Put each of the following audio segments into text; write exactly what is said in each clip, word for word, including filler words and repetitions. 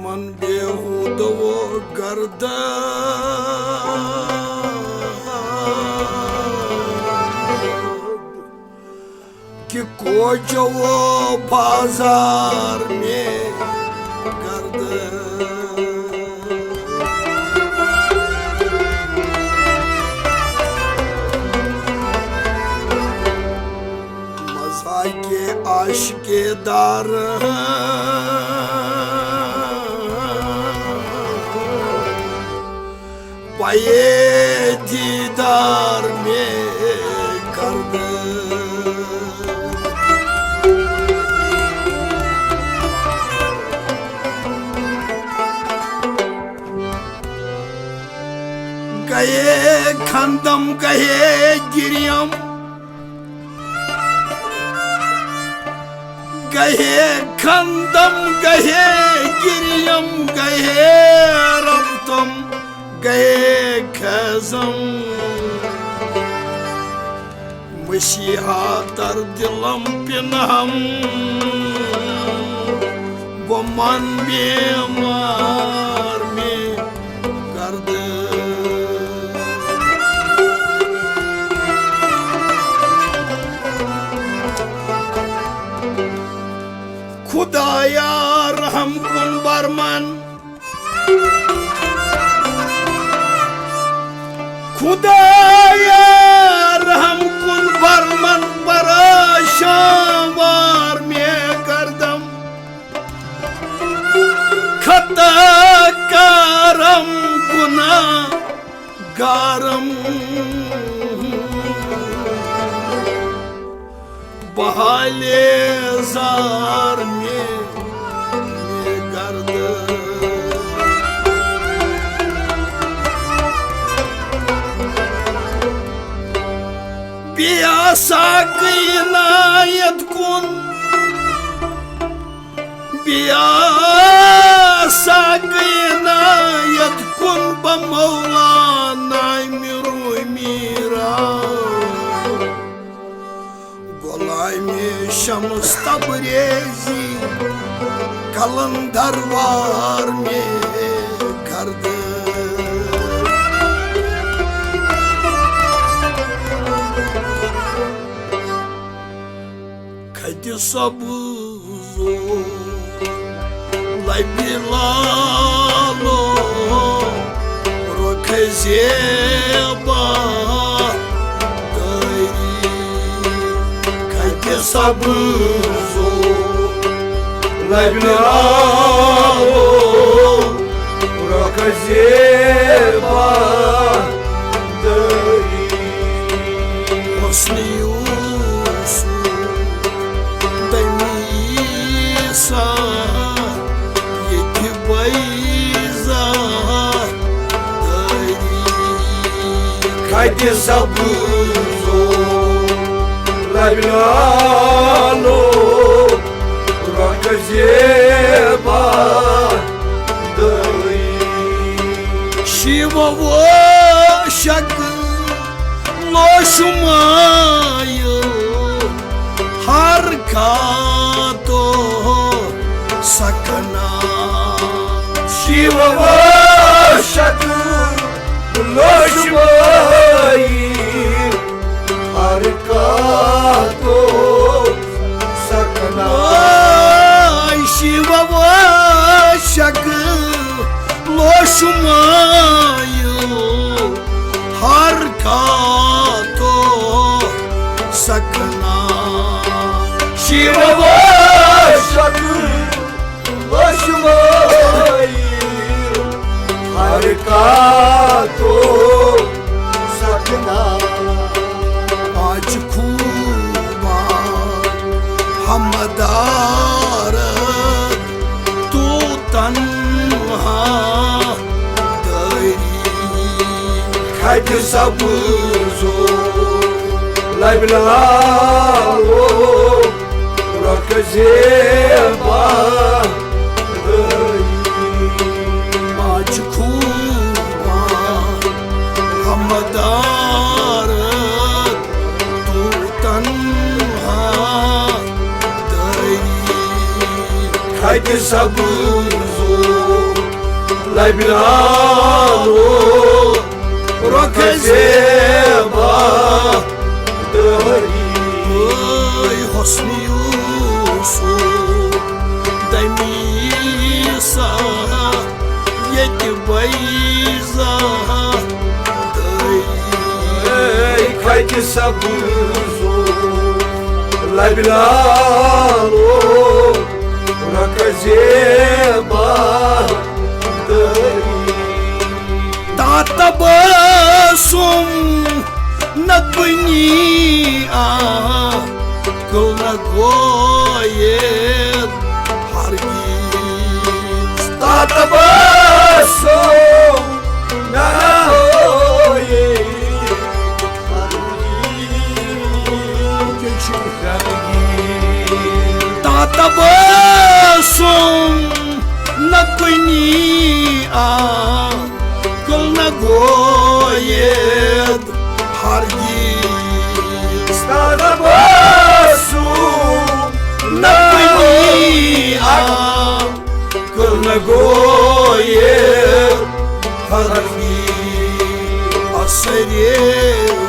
من بیہودو گردد کہ کوچو بازار میں گردد۔ مزاق عاشق دار پائے دیدار میں گردد۔ گئے کھندم گئے گریم، گئے کھندم گئے گریم، گئے ربتم گئے کھزم۔ مسیحا تر دلم پنہم، بہ من بیمار میں گردد۔ خدایا رحم کن بر من، خدایا رحم کن بر من، پریشان وار میں گردم۔ خطا کارم گناہ گارم، بحالے زار میں، میں گردد۔ بیا ساقی عنایت کن، بیا ساقی عنایت کن، بہ مولا نعیم رومی را۔ غلام شمس تبریزی قلندر وار میں گردد۔ کھتہِ سبزو لبہِ لالو، رخ زیبا دٲری۔ کھتہِ سبزو لبہِ لالو، رخ زیبا دٲری۔ حسن یوسف تمی سا ییٚتہِ بیضا دٲری۔ کھتہِ سبزو لبہِ لالو، رخ زیبا دٲری۔ شیوہ و شکل و شمایل حرکاتو سکنا۔ شیوہ و شکل و شمایل حرکاتو سکنا۔ آی شیوہ و شکل و شمایل حرکاتو سکنا۔ شیوہ و شکل و شمایل حرکاتو سکنا۔ آج خوبان ہمدارد تو تنہا دٲری۔ کھتہِ سبزو لبہِ لالو، رخ زیبا دٲری۔ آج خوبان ہمدارد تو تنہا دٲری۔ کھتہِ سبزو لبہِ لالو رۄخ زیبا دٲری۔ اے حسن یوسف دمیسا ییٚتہِ بیضا دٲری۔ اے کھجہِ سبزو لبہِ لالو رۄخ زیبا دٲری۔ تا تبسم نہ کُنی عقل نہ گوید ہرگیز۔ تا تبسم نہ گوید ہرگیز۔ تا تبسم نہ کُنی عقل نہ گوید ہرگیز۔ تا تبسم نہ کُنی عقل نہ گوید ہرگیز۔ اثرِ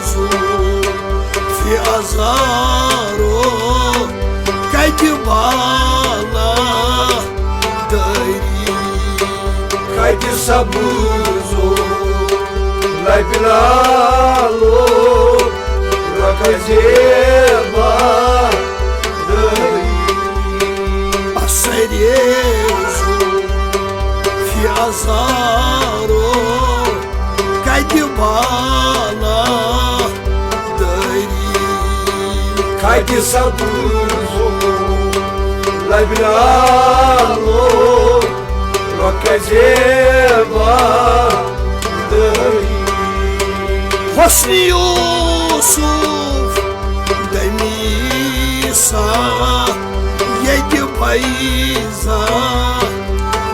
زلفِ عذارو کتہِ بالا دٲری۔ کتہِ سبزو لبہِ لالو رۄخ زیبا دٲری۔ اثرِ زلفِ عذارو کتہِ بالا دٲری۔ کتہِ سبزو لبہِ لالو رۄخ زیبا دٲری۔ حسن یوسف دمیسا ییٚتہِ بیضا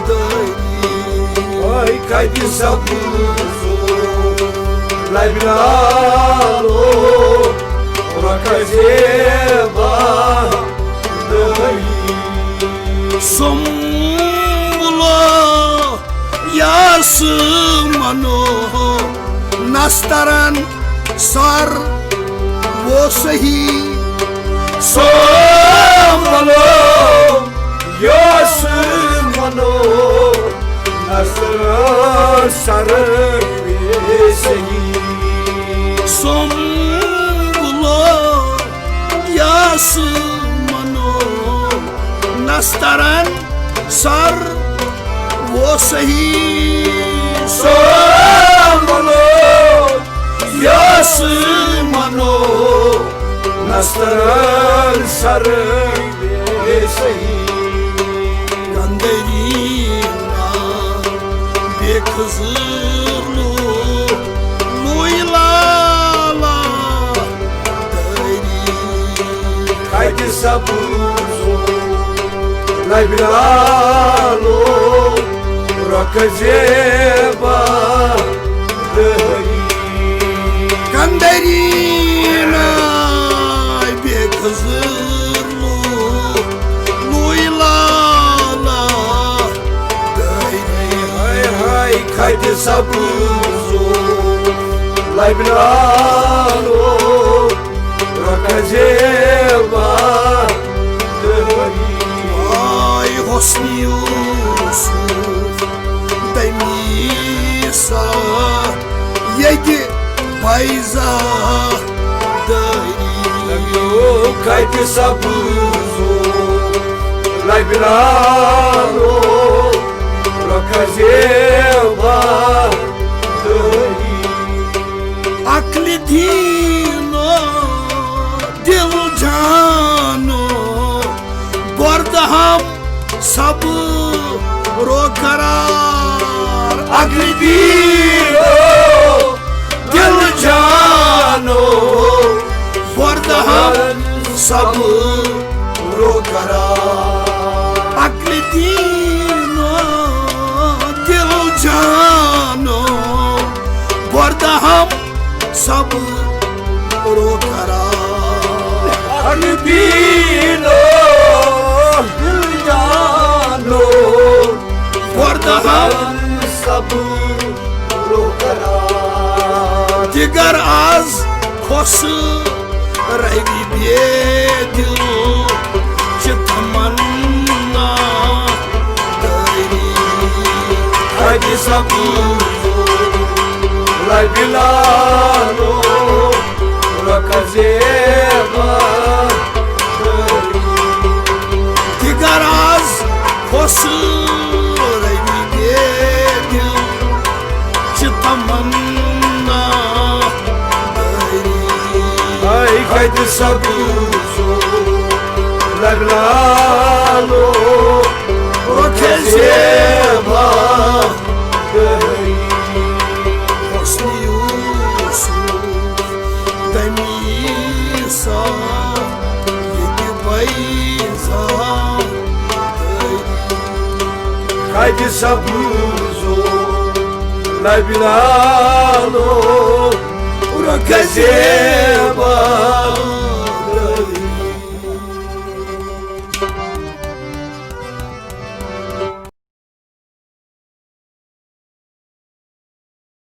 دٲری۔ اے کتہِ سبزو لبہِ لالو رۄخ زیبا دٲری۔ سنبلو یاسمنو نسترن سر وہ صحیح۔ سنبلو یاسمنو نسترن سر وہ صحیح۔ سنبلو یاسمنو نسترن سر وہ صحیح۔ سنبلو یاسمنو نسترن سر وہ صحیح۔ گندری نا بے خضر لو لوی لالا دٲری۔ کتہِ سبزو لبہِ لالو رۄخ زیبا دٲری۔ گندری نا بے خضر لو لوی لالا دٲری۔ ہاے ہاے کتہِ سبزو لبہِ لالو رۄخ زیبا دٲری۔ آے حسن یوسف دمیسا ییٚتہِ بیضا دٲری۔ کتہِ سبزو لبہِ لالو رۄخ زیبا دٲری۔ عقلِ دیٖنو دِل جانو بردہم سب رو قرار۔ عقلِ دیٖنو دِل جانو بردہم سب رو قرار۔ عقلِ دیٖنو دِل جانو بردہم سب رو قرار۔ عقلِ دیٖنو دِل جانو بردہم دِگر آز کھوٚس روی بے دِل چہِ تمنا دٲری۔ اَتہِ سپُز لبہِ لالو رۄخ زیبا۔ دِگر آز کھوٚس روی بے دِل چہِ تمنا دٲری۔ اے کتہِ سپُز لبہِ لالو رۄخ زیبا۔ حسن یوسف تمی سا ییٚتہِ بیضا۔ کتہِ سپُز لبہِ لالو رۄخ زیبا۔